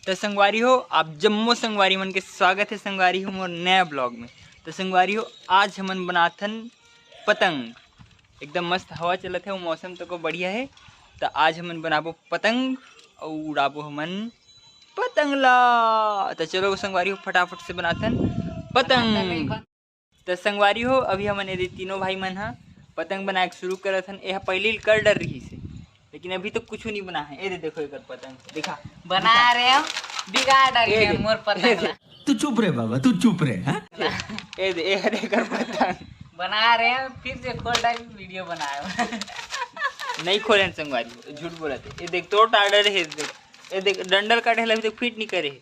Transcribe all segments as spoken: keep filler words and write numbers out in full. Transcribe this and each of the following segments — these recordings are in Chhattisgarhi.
त संगवारी हो, आप जम्मो संगवारी मन के स्वागत हे संगवारी हो मोर नया ब्लॉग में। त संगवारी हो, आज हमन बनाथन पतंग। एकदम मस्त हवा चलत हे, वो मौसम तको बढ़िया हे। त आज हमन बनाबो पतंग अउ उड़ाबो हमन पतंग ला। त चलो संगवारी हो, फटाफट से बनाथन पतंग। त संगवारी हो, अभी हमन एदे तीनों भाई मन ह पतंग बनाए के शुरू करत हन। एह पहली कर डर रही से, लेकिन अभी तो कुछ नहीं बना है। एदे देखो एकर पतंग, दिखा। बना रहे हो, बिगाड़ डाल ए के दे, मोर पतंग ए दे। ला। तू चुप रे बाबा, तू चुप रे, हाँ? ए दे, ए हरे एकर पतंग। बना रहे हो, फिर से खोल डाल, वीडियो बनाए हो। नहीं खोले संगवारी, झूठ बोलत हे। ए देख, तोर टाडर हे, देख। ए देख, डंडल काटे ला अभी तक फिट नहीं करे हे।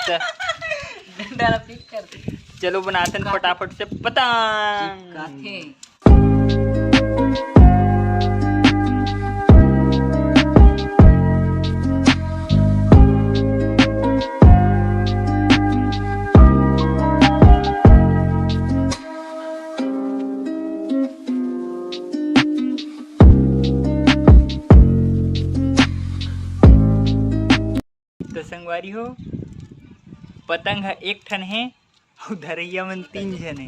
त डंडा ला फिट कर दे। चलो बनाथन फटाफट से पतंग। चिपकाथे। त संगवारी हो, पतंग ह एक ठन हे अउ धरइया मन तीन झन हे।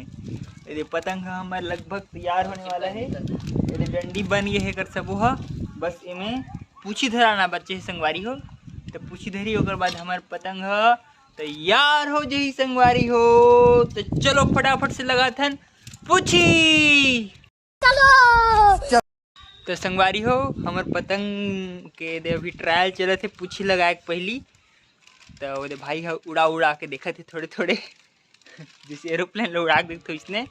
एदे पतंग ह हमर लगभग तैयार होने वाला हे। एदे डंडी बन गे हे एकर सबो ह, बस एमे पूछी धराना बचे हे संगवारी हो। त पूछी धरी, ओकर बाद हमर पतंग ह तैयार हो जही संगवारी हो। त चलो फटाफट से लगाथन पूछी। त संगवारी हो, हमर पतंग के दे अभी ट्रायल चलत हे, पूछी लगाए के पहिली। त ओदे भाई ह उड़ा उड़ा के देखत हे थोड़े थोड़े, जैसे एरोप्लेन ल उड़ा के देखथो इसने।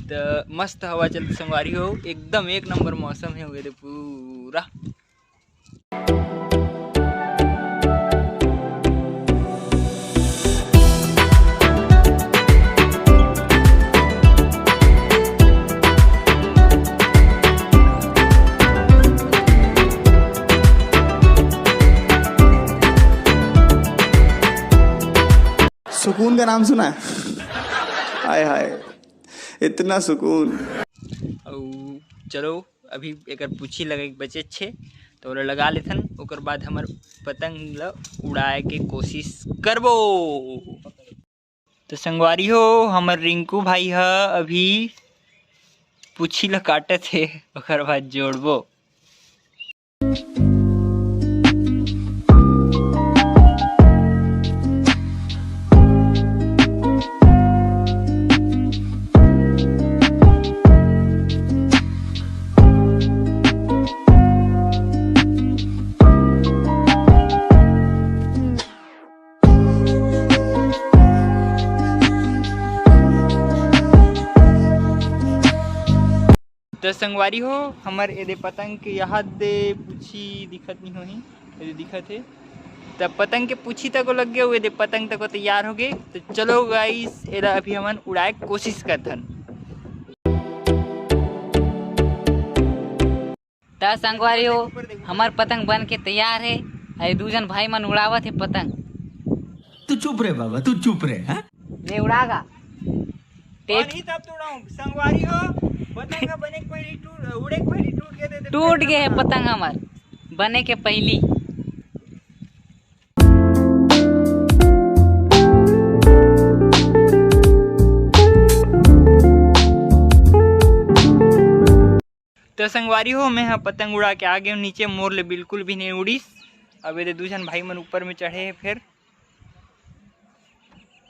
त मस्त हवा चलत संगवारी हो, एकदम एक नंबर मौसम हे ओदे पूरा। सुकून का नाम सुना है? हाय हाय, इतना सुकून। अउ चलो, अभी एकर पूछी लगे के बचेच हे, त ओला लगा लेथन, ओकर बाद हमर पतंग ल उड़ाए के कोशिश करबो। त संगवारी हो, हमर रिंकू भाई ह अभी पूछी ल काटत हे, ओकर बाद जोड़बो। त संगवारी हो, हमर एदे पतंग के यहाँ दे पूछी दिखत नहीं होही, एदे दिखत हे। त पतंग के पूछी तको लग गे, एदे पतंग तको तैयार हो गे। त चलो गाइस, एला अभी हमन उड़ाए के कोशिश करथन। त संगवारी हो, हमर पतंग बन के तैयार हे। अरे दू झन भाई मन उड़ावत हे पतंग। तू चुप रे बाबा, तू चुप रे, हाँ? ले उड़ा गा। टेट- पानी तब तो उड़ाऊं, संगवारी हो, पतंग ह बने के पहिली टूट, उड़े के पहिली टूट गे, दे, दे, टूट गे हे पतंग हमर बने के पहिली। त संगवारी हो, मैं ह पतंग उड़ा के आ गेंव नीचे, मोर ले बिल्कुल भी नहीं उड़ीस। अब एदे दू झन भाई मन ऊपर में चढ़े हे, फेर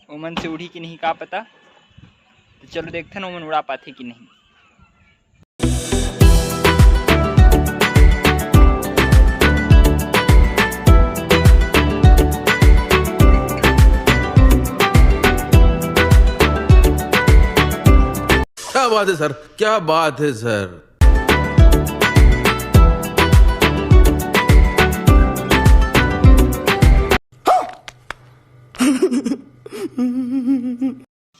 ओमन से उड़ही कि नहीं का पता। त चलो देखथन ओमन उड़ा पाथे कि नहीं। क्या बात है सर, क्या बात है सर।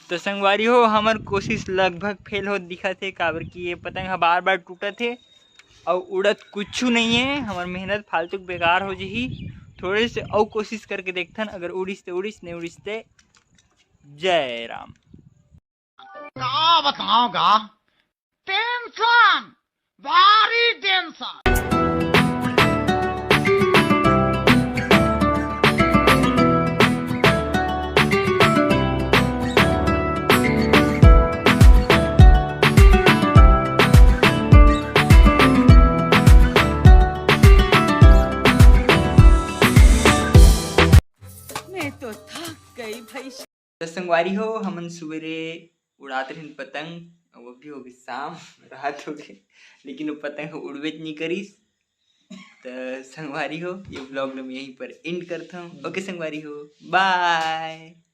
तो संगवारी हो, हमर कोशिश लगभग फेल होत दिखत हे, काबर कि ये पतंग ह बार-बार टूटत हे अउ उड़त कुछू नइ हे। हमर मेहनत फालतू के बेकार हो जही। थोड़े से अउ कोशिश करके देखथन, अगर उड़िस ते उड़िस, नइ उड़िस ते जय राम। का बताओ गा? टेंशन, भारी टेंशन। मैं तो थक गई भाई। त संगवारी हो, हमन सुबेरे उड़ात रहिन पतंग, अब अभी हो गई शाम, रात हो गई, लेकिन वो पतंग ह उड़बेच नहीं करिस। त संगवारी हो, ये vlog ल मैं यहीं पर end करता हूँ। OK संगवारी हो, bye।